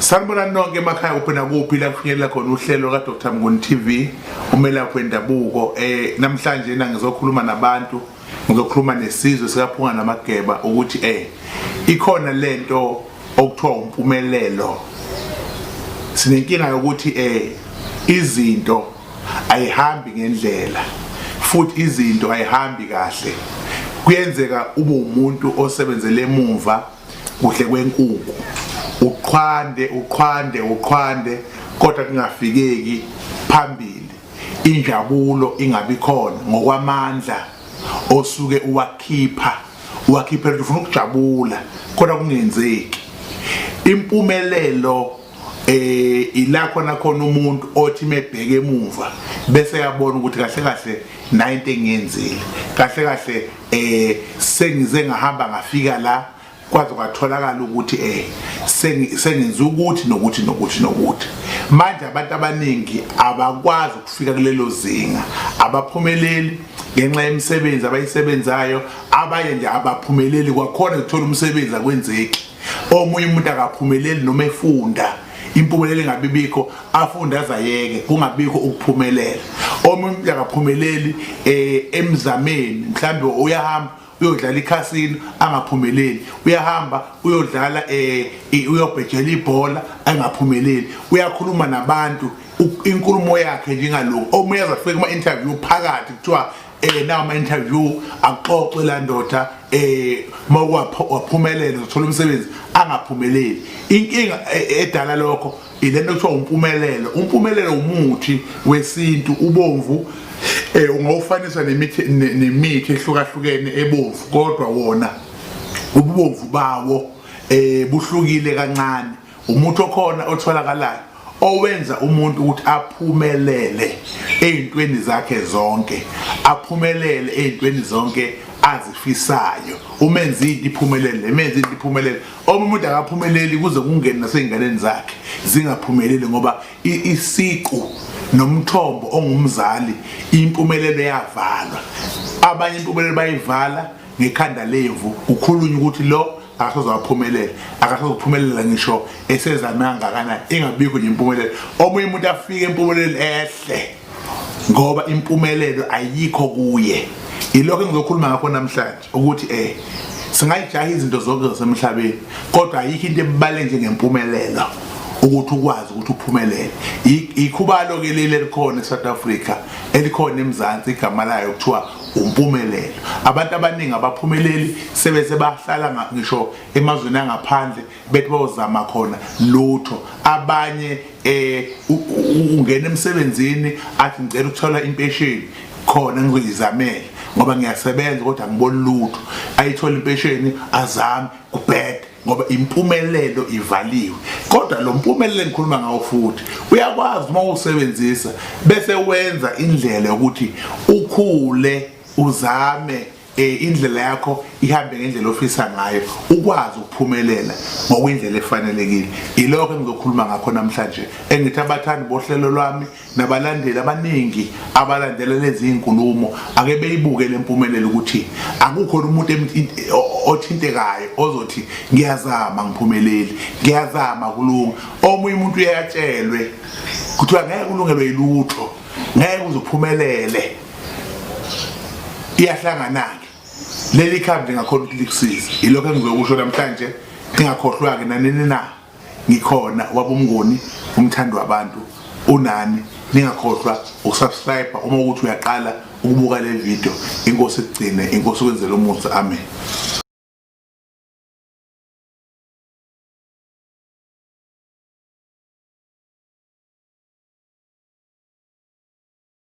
Sanibonani nonke emakhaya kuphi nakuphi la kufinyelela khona uhlelo ka Dr Mnguni TV umelaphi wendabuko. Namhlanje na ngizokhuluma nabantu, ngizokhuluma nesizwe sikaPhunga namageba ukuthi ikhona lento okuthiwa umpumelelo. Sinenkinga yokuthi izinto ayihambi ngendlela futhi izinto ayihambi kahle. Kuyenzeka ube umuntu osebenzele emuva kuhle kwenkuku, uqhwande uqhwande uqhwande kodwa kungafikeki phambili, injabulo ingabi khona ngokwamandla osuke uwakhipha uwakhiphela ufuna ukujabula kodwa kungenzeki. Impumelelo ila khona khona umuntu othi mebheke emuva bese yabona ukuthi kahle kahle nayo into engiyenzile, kahle kahle sengize ngahamba ngafika la kwaze kwatholakala ukuthi sengenza ukuthi nokuthi nokuthi nokuthi. Manje abantu abaningi abakwazi ukufika kulelo zinga, abaphumeleli ngenxa yemisebenzi abayisebenzayo. Abanye nje abaphumeleli kwakhona ukuthola umsebenzi, akwenzeki. Omunye umuntu akaphumeleli noma efunda, impumelelo ingabibikho, afunde azayeke kungabikho ukuphumelela. Omunye umuntu akaphumeleli emzameni, mhlambe uyahamba uyodlala ikhasino angaphumeleli, uyahamba uyodlala uyobhejela ibhola angaphumeleli, uyakhuluma nabantu inkulumo yakhe njengalokhu. Omunye azafika kuma interview phakathi kuthiwa nawo ama interview axoxe la ndoda, mawaphumelela uthola umsebenzi, angaphumeleli. Inkinga edala lokho ilento kuthiwa umpumelelo. Umpumelelo umuthi wesintu ubomvu, ungawufanisa nemithi ehlukahlukene ebomvu, kodwa wona ubomvu bawo buhlukile kancane. Umuthi okhona otholakalayo owenza umuntu ukuthi aphumelele ey'ntweni zakhe zonke, aphumelele ey'ntweni zonke azifisayo. Umenza into iphumelele, emenza into iphumelele. Omunye umuntu akaphumeleli kuze kungene nasey'nganeni zakhe zingaphumeleli, ngoba isiqu nomthombo ongumzali impumelelo yavalwa. Abanye impumelelo bayivala ngekhanda lemvu, kukhulunywa ukuthi lo akasoze waphumelela, akasoze ukuphumelela ngisho esezame kangakanani, ingabikho nje impumelelo. Omunye umuntu afike empumelelo ehle ngoba impumelelo ayikho kuye. Yilokho engizokhuluma ngakho namhlanje ukuthi singayijaha izinto zonke zasemhlabeni, kodwa ayikho into ebaluleke njengempumelelo ukuthi ukwazi ukuthi uphumelele. Ikhubalo ke leli elikhona eSouth Africa, elikhona eMzansi, igama layo kuthiwa umpumelelo. Abantu abaningi abaphumeleli sebese bahlala ngisho emazweni angaphandle bethi bayozama khona, lutho. Abanye ungena emsebenzini athi ngicela ukuthola impesheni khona ngizoyizamela ngoba ngiyasebenza kodwa angiboni lutho. Ayithola impesheni azame kubhede ngoba impumelelo ivaliwe. Kodwa lo mpumelelo engikhuluma ngawo futhi uyakwazi uma usebenzisa bese wenza indlela yokuthi ukhule, uzame indlela yakho ihambe ngendlela ofisa ngayo, ukwazi ukuphumelela ngokwindlela efanelekile. Ilokho engizokhuluma ngakho namhlanje, engithi abathandi bohlelo lwami nabalandeli abaningi abalandela lezi inkulumo ake beyibuke lempumelelo ukuthi akukho umuntu othintekayo ozothi ngiyazama ngiphumeleli, ngiyazama kulunga. Omunye umuntu uyatshelwe kuthiwa ngeke ulungelwe yilutho, ngeke uzuphumelele. Iyahlangana-ke leli khambi lingakhona ukuthi likusize. Yilokho engizokusho namhlanje. Ningakhohlwa-ke nanini na ngikhona wabumnguni umthandi wabantu unani. Ningakhohlwa ukusubscribe uma ukuthi uyaqala ukubuka le video. Inkosi ikugcine, inkosi ikwenzele umusa. Amen.